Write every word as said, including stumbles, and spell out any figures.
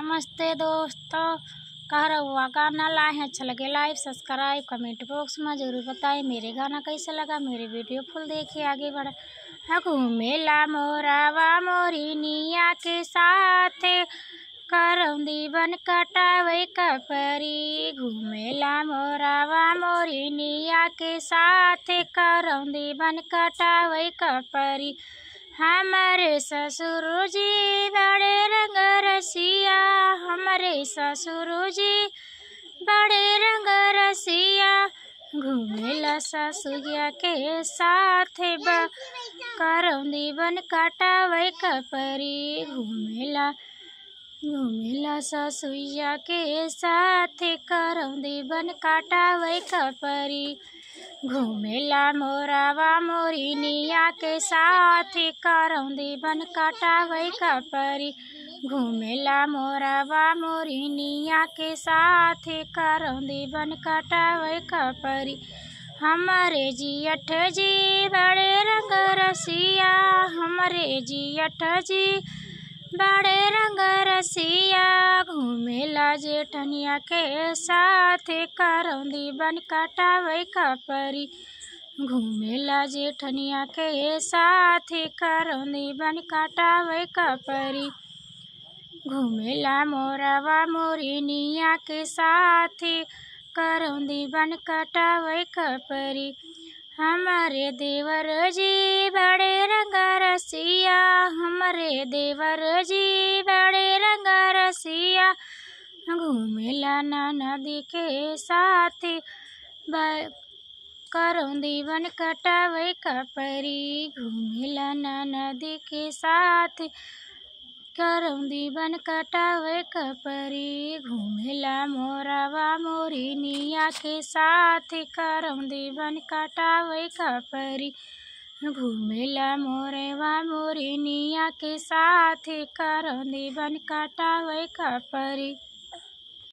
नमस्ते दोस्तों, का रउआ गाना लाए हैं, अच्छा लगे like, subscribe, comment box में जरूर बताएं। मेरे गाना कैसे लगा, मेरे video full देखिए, आगे बढ़े। हाँ, घूमेला मोरावा मोरिनिया के साथ, करौंदी बन कटावे का परी। घूमेला मोरावा मोरिनिया के साथ, करौंदी बन कटावे का परी। हमरे ससुर जी बड़े रंग रसिया, हमरे ससुर जी बड़े रंग रसिया। घूमेला ससुरिया के साथ बा, करौंदी बन कटावे का परी। घूमेला, घूमेला ससुरिया के साथ, करौंदी बन कटावे का परी। घूमेला मोरावा मोरिनिया के साथ, करौंदी बन कटावे का परी। घूमेला मोरावा मोरिनिया के साथ, करौंदी बन कटावे का परी। हमरे जियठ जी बड़े रंग रसिया, हमरे जियठ जी बड़े रंग रसिया। घूमेला जेठनिया के साथ, करौंदी बन कटावे का परी। घूमेला जेठनिया के साथ, करौंदी बन कटावे का परी। घूमेला मोरावा मोरिनिया के साथ, करौंदी बन कटावे का परी। हमरे देवर जी बड़े रंग रसिया, हमरे देवर जी बड़े रंग रसिया। घूमेला ननद के साथ ब-, करौंदी बन कटावे का परी। घूमेला ननद के साथ, करौंदी बन कटावे का परी। घूमेला मोरावा मोरिनिया के साथ, करौंदी बन कटावे का परी। घूमेला मोरेवा मोरिनिया के साथ, करौंदी बन कटावे का परी।